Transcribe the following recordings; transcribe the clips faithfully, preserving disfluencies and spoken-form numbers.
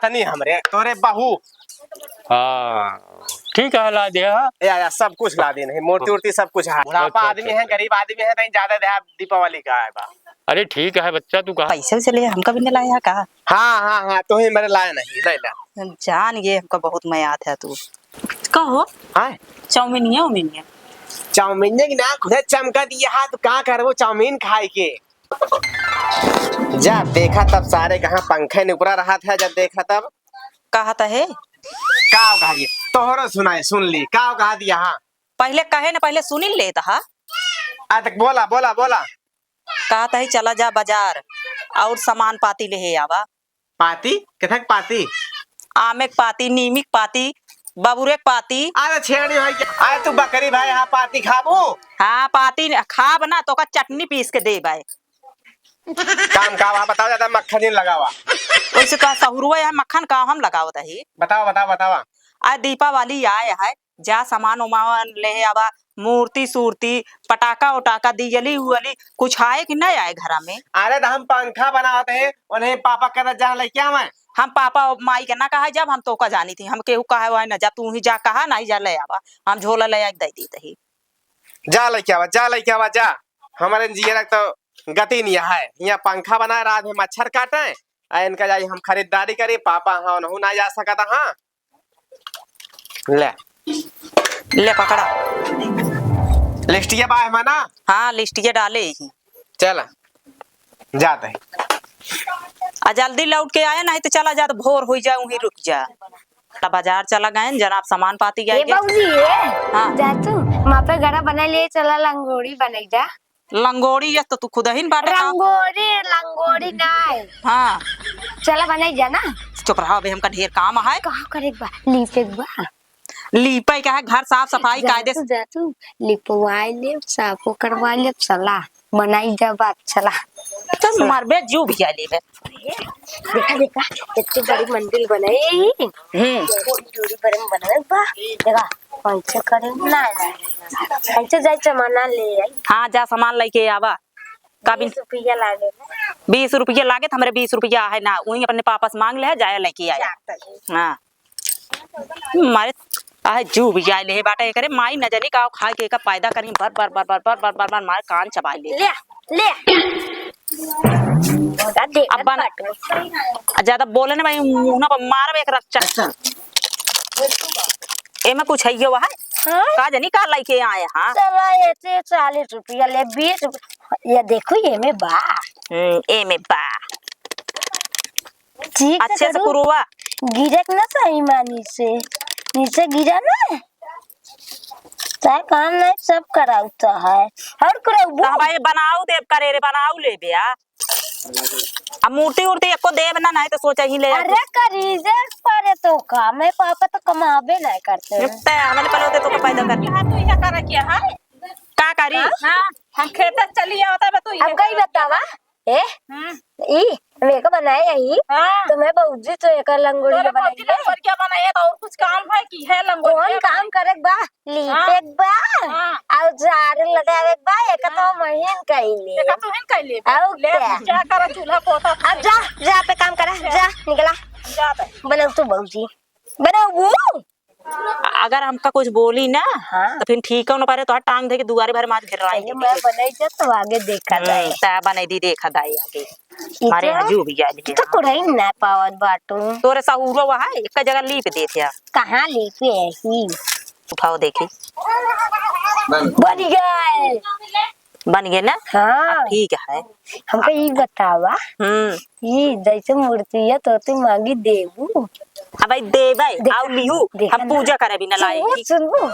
तनी हमरे, तोरे बहू। हाँ, ठीक है, ला दे, हाँ। या, या, सब कुछ ला दे नहीं, मूर्ति उर्ति सब कुछ है। बुढ़ापा अच्छा, आदमी अच्छा, है, अच्छा। गरीब आदमी है, नहीं ज्यादा देहा दीपावली का है बा। अरे ठीक है बच्चा, तू कहा पैसे उसे लिए हमका भी नहीं लाया का? हाँ, हाँ, हाँ, तो ही मेरे लाया नहीं, ले ला। जान ये हमका बहुत मयात है तू। कहो, आय? चाउमीनिया, उमीनिया। चाउमीनिया की ना खुदे चमका दिया है, तो का करबो चाउमीन खाए के? जब देखा तब सारे कहाँ पंखे निपरा रहत है, जब देखा तब। कहत है? का कहा दिया? तोहरो सुनाए, सुन ली, का कहा दिया, हाँ? पहिले कहे न, पहिले सुनी लेत हा। आ, तक बोला, बोला, बोला। कहत है, "चला जा बाजार और सामान पाती लेहे आवा।" पाती? केथक पाती? आमे के पाती, नीमी के पाती, बबुरे के पाती। अरे छेड़ी भाई, अरे तू बकरी भाई, हाँ पाती खाबू? हाँ, पाती न-, खाब ना, तो का चटनी पीस के देब है। काम का बा, बतावा, ज्यादा मक्खन जिन लगावा। वैसे तो सहुरुआ है, मक्खन का हम लगावत ही। बतावा, बतावा, बतावा। आ दीपावली आए है, जा सामान उमान लेहे आवा, मूर्ति सूर्ति, पटाखा उटाखा, दियली उयली, कुछ आए कि नहीं आए घरा में? अरे तो हम पंखा बनावत है, उन्हें पापा कहता जा लेके आवे। हम पापा माई के ना कहा जब, हम तो का जानी थी, हम केहू कहा वही ना जा, तू ही जा कहा, नहीं जा ले आवा, हम झोला ले आके दे देते ही। जा लेके आवा, जा लेके आवा, जा। हमारे जियरा तो गति नहीं है, यहाँ पंखा बनाए रात में मच्छर काटे, आ इनका जाई हम खरीदारी करी, पापा हाँ उनहू ना जा सकता हाँ। ले। ले पकड़ा। लिस्टिया बा है ना? हाँ, लिस्टिया डाले ही। चला, जाते हैं। आ जल्दी लौट के आए, नहीं तो चला जा, तो भोर हो जाए, वहीं रुक जा। त बाजार चला गए, जनाब सामान पाती ए आइगे। बाबूजी, ए, हाँ। जा तू, माँ पे गड़ा बना ले, चला लंगोड़ी बनाई जा। लंगोड़ी, ये तो तू खुद ही न बाटे का। रंगोरी, लंगोरी नाय। हाँ। चला बनाई जा ना। चुप रहा, अबे हमका ढेर काम है। का करे के बा? लीपे के बा। लीपे का है, घर साफ सफाई जा कायदे तू, से। जा तू, लिपवाई ले, साफो करवाई ले, चला बनाई जा बात, चला। तो चला। मरबे जू भी आ लेबे। देखा, देखा, इतनी बड़ी मंदिर बनाई। हम्म। जोड़ी बरन बनल बा। देखा, कैसे करे? ना, ना, ना। कैसे जाए सामान ले आई? हाँ, जा सामान लेके आवा। का बिन बीस रुपया लागे। बीस रुपया लागे, तो हमरे बीस रुपया है ना, वहीं अपने पापा से मांग ले, जाए लेके आए। जाता है। हाँ। मारे, आहे जू भी जाए ले बाटे एकरे, माई न जानी का खाए के का पैदा करी, बर, बर, मार कान चबाई ले। ले, ले। अब बन-, बाटू। आ, ज्यादा बोले ना भाई, मुंह ना पर मारब एक रक्षा। अच्छा। एमे कुछ है ये वह है? हाँ? का जानी का लेके आए, हाँ? चला, ये से चालीस रुपया ले, बीस रुपया। ये देखो, ये में बा। हम्म, ए में बा। ठीक से अच्छे से करू। कुरुआ। गिरक ना सही मानी से। नीचे गिरा ना। चाहे काम नहीं, सब कराउता है। और कराउबू। तो भाई बनाऊ देब करे रे, बनाऊ लेबे आ। अब मूर्ति उर्ति एको देब ना, नहीं तो सोचा ही ले आ। अरे करी जे परे तो काम है, पापा तो कमाबे नहीं करते हैं। ते हमने पहले होते तो पैदा कर। हाँ, तो यह करे क्या है? का करी? हाँ, हम खेते चली आवता बा, तू अब ये कई बतावा? ए, हम्म। ई, हम एका बनाए आई, हाँ। तो मैं बउजी तो एका लंगोड़िया तोरे बनाई बउजी ले। लंगोड़िया बनाई है, तो और कुछ काम है कि है लंगोड़िया कौन काम बनाई? करे के बा? हाँ। लीपे के बा, हाँ। और झाड़ू लगावे के बा, एका तो हाँ। महीन कइले। एका तो हिन कइले। और ले, क्या? क्या करा चूल्हा पोता? अब जा, जा पे काम करा, जा। जा, निकला। जा बे। बनाऊ तू बउजी। बनाऊ बू। अगर हमका कुछ बोली ना, हाँ। तो फिर ठीक हो ना पारे, तो टांग धे के दुआरे भर मार घेराई अरे, दे। मैं बनाई जा तो आगे देखा हम्म, जाए। ता बनाई दी, देखा दाई आगे। ई मारे तो, हजू भी जाए ई तो कोड़ाई ना पावत बाटू। तोरे सहुरो वहा एक जगह लीप देत है। कहाँ लीपे है ही? उठाओ देखी। बन गए। बन गए ना? हाँ। अब ठीक है। हमको ई बतावा, हम्म। ई जैसे मूर्तिया तो तू मांगी देबू। अब भाई देबै, देखा, आउ लिहू, देखा हम ना। पूजा करे बिना लाई सुनबू, की। सुनबू।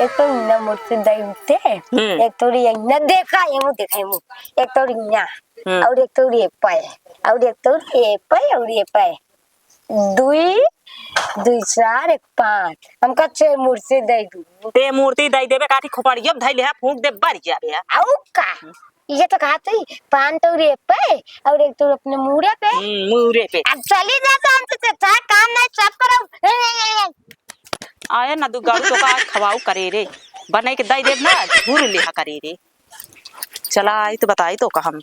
एक तो इन्ना मूर्ति दई उठे, हम्म। एक तोरी इन्ना देखा, ये मुँह देखा, ये मुँह। एक तोरी इन्ना, हम्म। और एक तोरी ए पे, और एक तोरी ए पे, और ए पे। दुई, दुई चार, एक पाँच। हमका छह मूर्ति दे दू। ते मूर्ति दे देबे, काठी खोपड़िया धइले है, फूंक दे, बर जाबे। आउ का? ये तो कहा तू, पान तो रे पे और एक तो अपने मुड़े पे। हम्म, मुड़े पे। अब चली जा तो हम तो तेरा काम नहीं, सब करो। ए, ए, ए, ए। आया ना दू गाड़ू तो का आज खवाऊ करे रे, बनाई के दे देब ना, घूर लिहा करे रे। चला आई तो बताई तो का हम।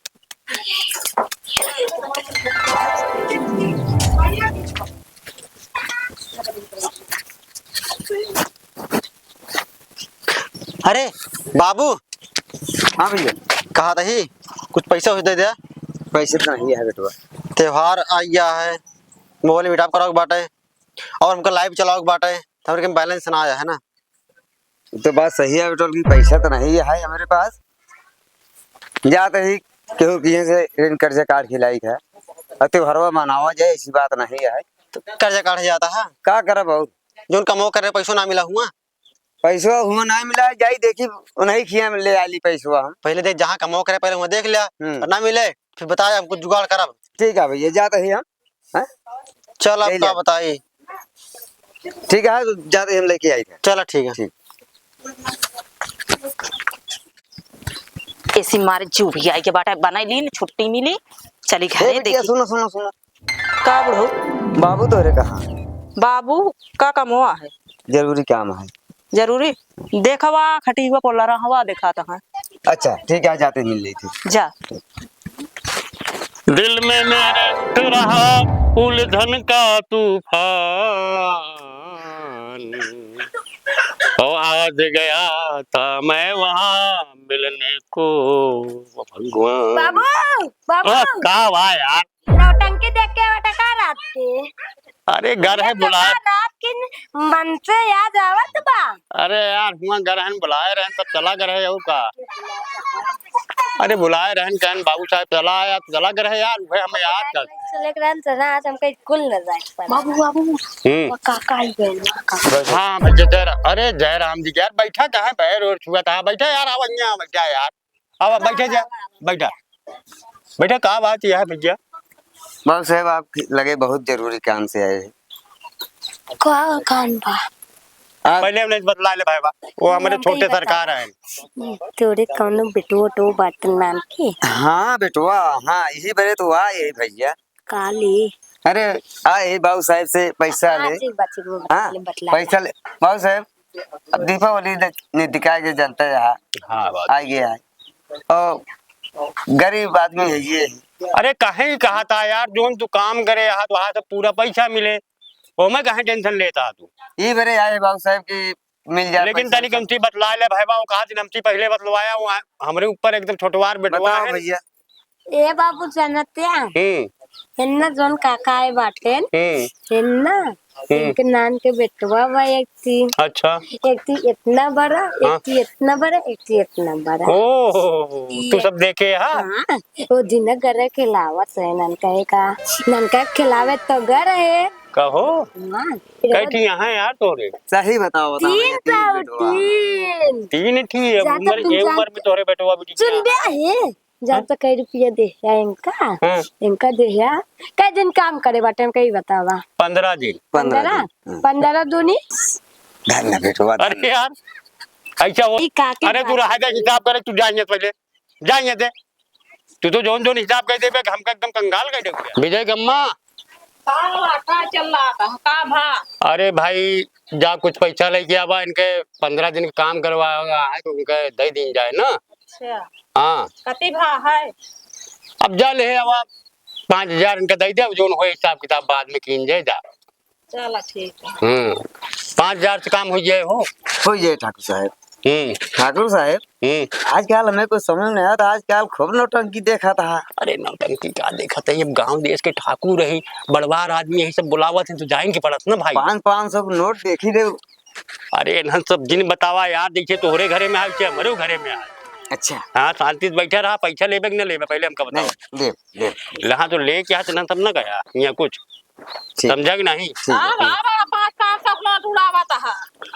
अरे बाबू। हाँ भैया। कहा तही, कुछ पैसा उसे दे दे। पैसे तो नहीं है बेटवा। त्योहार आ गया है, मोबाइल में top करावे के बाटे और हमका live चलावे के बाटे, तो हमरे के balance ना आया है ना। तो बात सही है बेटवा कि पैसा तो नहीं है हमरे पास। जात ही केहू किहे से ऋण कर्जा काढ़ के लाई है। अब त्योहारवा मनावा जाए, ऐसी बात नहीं है। तो कर्जा काढ़े जाता है? का करब और? जोन कमो करे, पैसो ना मिला हुआ। पैसवा हुआ ना मिला, जाई देखी, उन्हीं खिया में ले आली पैसवा हम। पहले देख, जहाँ कमाओ करे, पहले वहाँ देख लिया, हम्म। और ना मिले, फिर बताए, हम कुछ जुगाड़ करब। ठीक है भैया, जात ही हम। हाँ? चल, अब ले का ले। बताई। ठीक है, तो जात ही हम लेके आई थे। चल, ठीक है। ठीक। ऐसी मारे जो भी आई के बाटा बनाई ली न, छुट्टी मिली, चली ए घरे बिटिया, देखी। सुनो, सुनो, सुनो। का बुढ़ऊ? बाबू तोहरे कहाँ? बाबू का कमवा है? जरूरी काम है। जरूरी? देखवा, खटिया पोला रहवा देखात है। अच्छा, ठीक है, जाते मिल लेते। जा। दिल में मेरे उठ रहा उलझन का तूफान, और आज गया था मैं वहाँ मिलने को भगवान। बाबू, बाबू। अ, का बा यार? नौटंकी देख के बेटा का रात के? अरे, घर है ये तो बुलाए। का रात के मन से याद आवत बा। अरे यार, हुआ घर है बुलाए रहन, तब चला घर है, और का? अरे, बुलाए रहन, कहन बाबू साहब चला आया, तो चला घर है यार, वह हमें याद कर। चले के रहन से ना, आज हमका स्कूल न जाए के पड़ा। बाबू, बाबू। हम्म। वो काका आई गए, वो काका। हाँ, भैया, जय रा-, अरे, जय राम जी, यार, बैठा कहाँ है? पैर और छुआ था, बैठा यार, आवा, यहाँ बैठा यार। आवा, बैठे जा, बैठा। बैठा, का बात यह है भैया? बाबू साहब, आप लगे बहुत जरूरी काम से आए हैं। का काम बा? आप पहले हमने बतला ले भाई बा, वो हमारे हम छोटे बतावा। सरकार हैं। तोरे कौनो बेटुआ तो बात नाम के? हाँ बेटुआ, हाँ, यही बरे तो आए हैं भैया। काली। अरे, आए बाबू साहब से पैसा हाँ, ले। ठीक बा, ठीक बा, हाँ, बतला ले, बतला ले। पैसा ले। बाबू साहब, अब दीपावली न-, नजदीका के जनता है। हाँ, बात। आ गया है। और गरीब आदमी है ये। अरे, कहीं कहा था यार, जोन तू काम करे यहाँ, तो वहाँ से पूरा पैसा मिले, ओमे कहीं tension लेता तू? ये बरे आए बाबू साहब की मिल जाए लेकिन पैसा तनी वैसा। कम सी बतला ले भाई बा, वो कहा दिन हमसे पहले बतलवाया, वो हमरे ऊपर एकदम छोटवार बेटवा बताओ है। भैया। ए बाबू, जानते हैं? हम्म। हेन्ना जोन काका आए बाटेन, हम्म। हेन्ना, हम्म। इनके नान के बेटवा बा एक थी। अच्छा। एक थी इतना बड़ा, एक हाँ। थी इतना बड़ा, एक थी इतना बड़ा। ओह, तू ये सब देखे, हाँ? हाँ, वो दिन घर खिलावत है ननका का, ननका खिलावे तो घर है। कहो? हाँ। कई ठी यहाँ यार तोरे? सही बताओ, बताओ तीन भैया, तीन ठो, बेटवा। तीन। तीन ठी है, ज्यादा उम्र, तुम ये उम्र जानते में तोरे बेटवा बेटी सुन क्या? बे, हे, ज्यादा हाँ? कई रुपया देह्या इनका? हाँ। इनका देह्या, कई दिन काम करे बाटे, हमका ई बतावा। पन्द्रह दिन। पन्द्रह पन्द्रह? दिन, हाँ। पन्द्रह दूनी? धन्य बेटवा, अरे धन्य। यार, ऐसा हो-, ई का के अरे तू बात रहा दे, हिसाब करे, तू जा यहाँ से पहले, जा यहाँ से। तू तो जौन जौन हिसाब कर देबे, हमका एकदम कंगाल कर देबे। विजय गम्मा। का बा, का चल रहा था? का भा? अरे भाई, जा कुछ पैसा लेके आवा, इनके पन्द्रह दिन के काम करवावा है, तो उनके दे दीन जाए ना। अच्छा। हाँ। कति भा है? अब जा ले आवा, पाँच हजार इनके दे दे, जौन होए हिसाब किताब बाद में कीन जाए जा। चला ठीक है। हम्म, पाँच हजार से काम हो जाए हो? हो जाए ठाकुर साहब। हम्म। ठाकुर साहब, हम्म। आजकल हमें कुछ समझ नहीं आता, आजकल खूब नौटंकी देखा था। अरे नौटंकी का देखा था, ये गांव देश के ठाकुर रही, बड़वार आदमी यही सब बुलावत है तो जाइन के पड़त ना भाई। पाँच, पाँच सौ के नोट देखी दे। अरे इन्हन सब जिन बतावा यार, देखिए तोहरे घरे में आए, चाहे हमरे घरे में आए। अच्छा। हाँ, शांति से बैठा रहा, पैसा लेबे कि ना लेबे, पहले हमका बताओ। नहीं, ले, ले। लहा तो लेके हाथ ना तब ना गया, यहाँ कुछ। ठीक। समझा कि नहीं? ठीक है, हाँ, ठीक। बड़ा, बड़ा पाँच, पाँच सौ नोट उड़ावत है।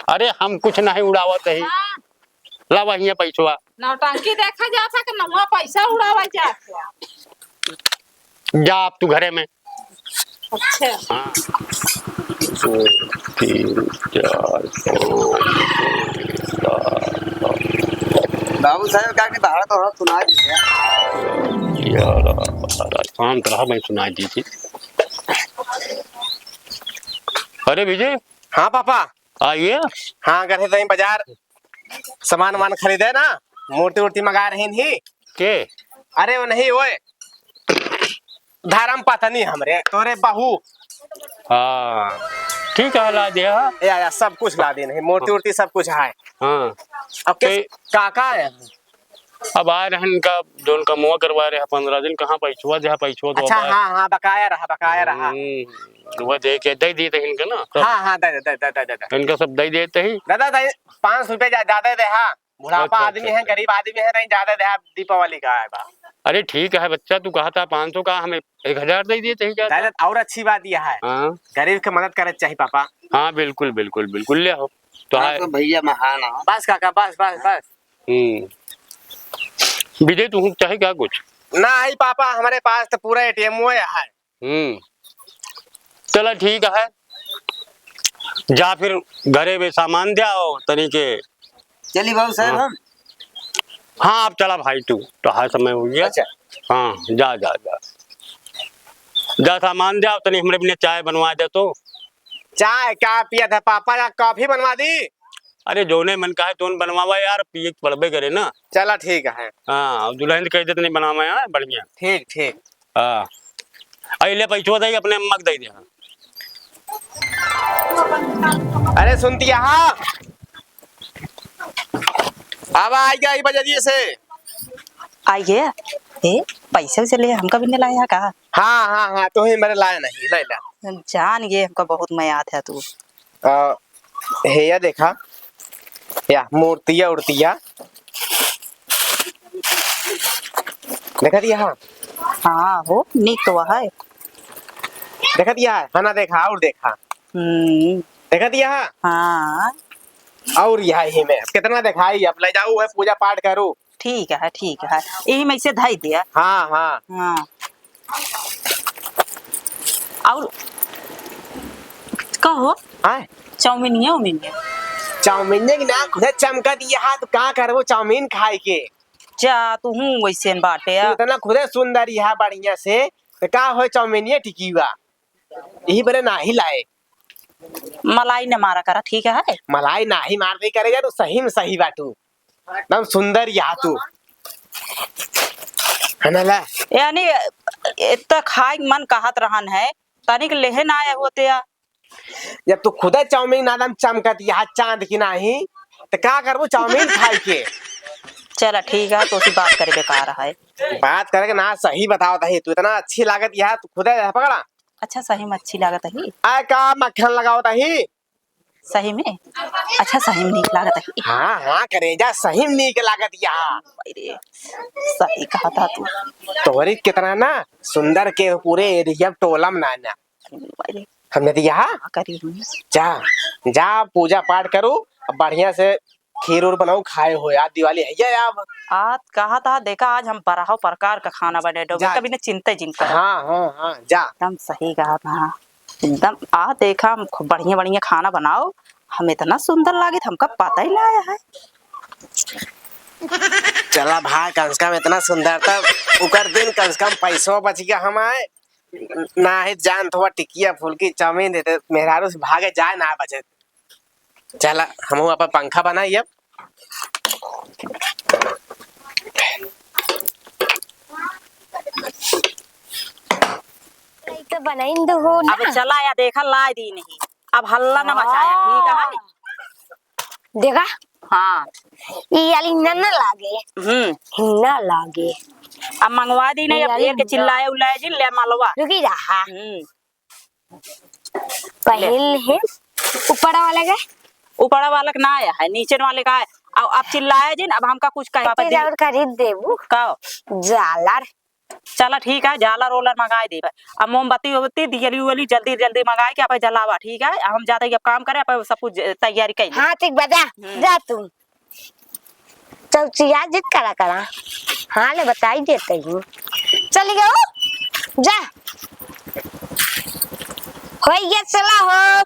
अरे, हम कुछ नहीं उड़ावत है। हाँ। लावा हियाँ पैसवा। नौटंकी देखा जाता कि नहुआ पैसा उड़ावा जाता। जा अब तू घरे में। अच्छा। हाँ। दो, तीन, चार, पाँच, छः, सात, आठ। बाबू साहब, का के बाहर तो सुनाई दीजिए। ग्यारह, बारह, शांत रहा, मैं सुनाई दीजिए। अरे विजय। हाँ पापा। आइए। हाँ, गए रहे बाजार, सामान वामान खरीदे ना, मूर्ति उर्ति मंगा रहे ही। के? अरे वो नहीं, ओए, धर्म पत्नी हमरे, तोरे बहू। हाँ, ठीक है, ला दे, हाँ। या, या, सब कुछ ला दे नहीं, मूर्ति उर्ति सब कुछ है। हाँ। अब के-, के-, का, का है? अब आए रहन इनका, जौन कमवा करवाए रहे पन्द्रह दिन, कहाँ पैसवा दे, पैसवा तो अच्छा, अब आए। हाँ, हाँ, बकाया रहा, बकाया रहा। हम्म, वो दे के दे दिए थे इनका ना, सब। हाँ, हाँ, दे, दे, दे। इनका सब दे देते ही। दादा, दे, पाँच सौ रुपया जा-, ज्यादा दे, हाँ। बुढ़ापा अच्छा, आदमी अच्छा, है, अच्छा। गरीब आदमी है, नहीं ज्यादा दे, दीपावली का है बा। अरे ठीक है बच्चा, तू कहा था पाँच सौ का, हमें एक हजार दे दिए थे ज्यादा। दादा, और अच्छी बात यह है, हाँ। गरीब के मदद करे चाहिए पापा। हाँ, बिल्कुल, बिल्कुल, बिल्कुल, ले आओ। तो हाँ, है। तो भैया महान है। बस काका, बस, बस, बस। हम्म। विजय, तू चाहे क्या कुछ? ना, आई पापा, हमारे पास तो पूरा एटीएम वो है। हम्म। चला ठीक है, जा फिर घरे में सामान दे आओ तनी के। चली बाबू साहब हाँ। हम। हाँ, अब चला भाई तू, तो हाय समय हो गया। अच्छा। हाँ, जा, जा, जा। जा सामान दे आओ तनी, हमरे बिना चाय बनवा दे तो। चाय क्या पियत है पापा, या कॉफी बनवा दी? अरे जौने मन का है तौन बनवावा यार, पिए के पड़बे करे ना। चला ठीक है। हाँ, दुल्हन के कह दे तनी बनावा यार, बढ़िया। ठीक, ठीक। हाँ। अरे ले पैसवा दे, अपने अम्मा के दे दे। अरे सुनती यहाँ, अब आई गई बजरिए से। आइए। ए, पैसे वैसे ले हमका भी नहीं लाया का? हाँ, हाँ, हाँ, तो ही मेरे लाया नहीं, ले ला। जान ये हमका बहुत मयाद है तू। अ, हे या देखा, या मूर्तिया उर्तिया। देखा दिया, हाँ। हाँ, हो, नीक तो है। देखा दिया, है ना, देखा, और देखा। हम्म। देखा दिया, हाँ। हाँ। और यह ही में, कितना दिखाई, अब ले जाऊ है, पूजा पाठ करू। ठीक है, ठीक है। यही में से धई दिया। हाँ, हाँ। हाँ। और कहो, आय? चाउमीनिया, उमीनिया। चाउमीनिया की ना, खुदे चमका दिया हाथ, का करबो चाउमीन खाए के? जा, तू हूँ वैसे न बाटे। तू इतना खुदे सुंदर यह बढ़िया से, तो का होय चाउमीनिया टिकी बा? यही बरे नाही लाए। मलाई न मारा करा, ठीक है? मलाई नाही मार दे करे जा, तू सही में सही बाटू। एकदम सुंदर या तू। है ना ला? यानी, इतना खाए के मन कहत रहन है, तनिक लेहे ना आए होते या। जब तू खुदे चाउमीन एकदम चमकत या चांद की नाही, तो का करबू चाउमीन खाए के? चला ठीक है, तो सी बात करे बेकार है। बात करे के ना, सही बताओ तही, तू इतना अच्छी लागत या, तू खुदे पकड़ा। अच्छा, सही में अच्छी लागत ही। आय का मक्खन लगावत ही? सही में? अच्छा, सही में नीक लागत ही। हाँ, हाँ, करेजा, सही में नीक लागत या। अरे, सही कहा था तू। तोहरी कितना ना सुंदर के पूरे एरिया टोलम ना ना। अरे, हमने तो यहाँ का करी हूँ। जा, जा, पूजा पाठ करू, अब बढ़िया से खीर उर बनाऊ, खाए हो यार, दिवाली है या अब। आ, कहा था, देखा, आज हम बरहो प्रकार का खाना बने डोबे, जा। कभी ने चिंता जिन कर। हाँ, हाँ, हाँ, जा। एकदम सही कहा था, हाँ। एकदम, आ, देखा, हम खूब बढ़िया, बढ़िया खाना बनाओ, हम इतना सुंदर लागित, हमका पता ही ना आया है। चला भाई, कम से कम इतना सुंदर, तब उकर दिन कम से कम पैसो बच गया हमारे। ना ही जान थोड़ा टिकिया फुल्की चाउमीन देते, मेहरारू से भागे जाए ना बचे। चला, हमहू अपन पंखा बनाई अब। ई तो बनाइन दो हो ना। अब चला या देखा, लाई दी नहीं। अब हल्ला ना मचाया, ठीक है? देखा? हाँ। ई वाली ना, ना लागे। हम्म। ना लागे। अब मंगवा दी नहीं, अब ये एक वाली चिल्लाए उल्लाए जिन, ले मलवा। रुकी रहा। हम्म। पहिल है ऊपर वाला का? ऊपर वाला का ना आया है, नीचे वाले का है। अब आप चिल्लाए जिन, अब हमका कुछ कहे, पापा पच्चीस दी। हजार खरीद देबू। का? झालर। चला ठीक है, झालर ओलर मंगाए देबे। अब मोमबत्ती उमबत्ती, दियली उयली जल्दी जल्दी मंगाए के आप जलावा, ठीक है? अब हम जाते हैं, अब काम करे, आप सब कुछ तैयारी कर ले। हाँ, ठीक बा, जा, हम्म। जा तू। चौचिया जित करा करा। हाँ, ले बताई देते ही। चली गयो, जा। होइया चला हो।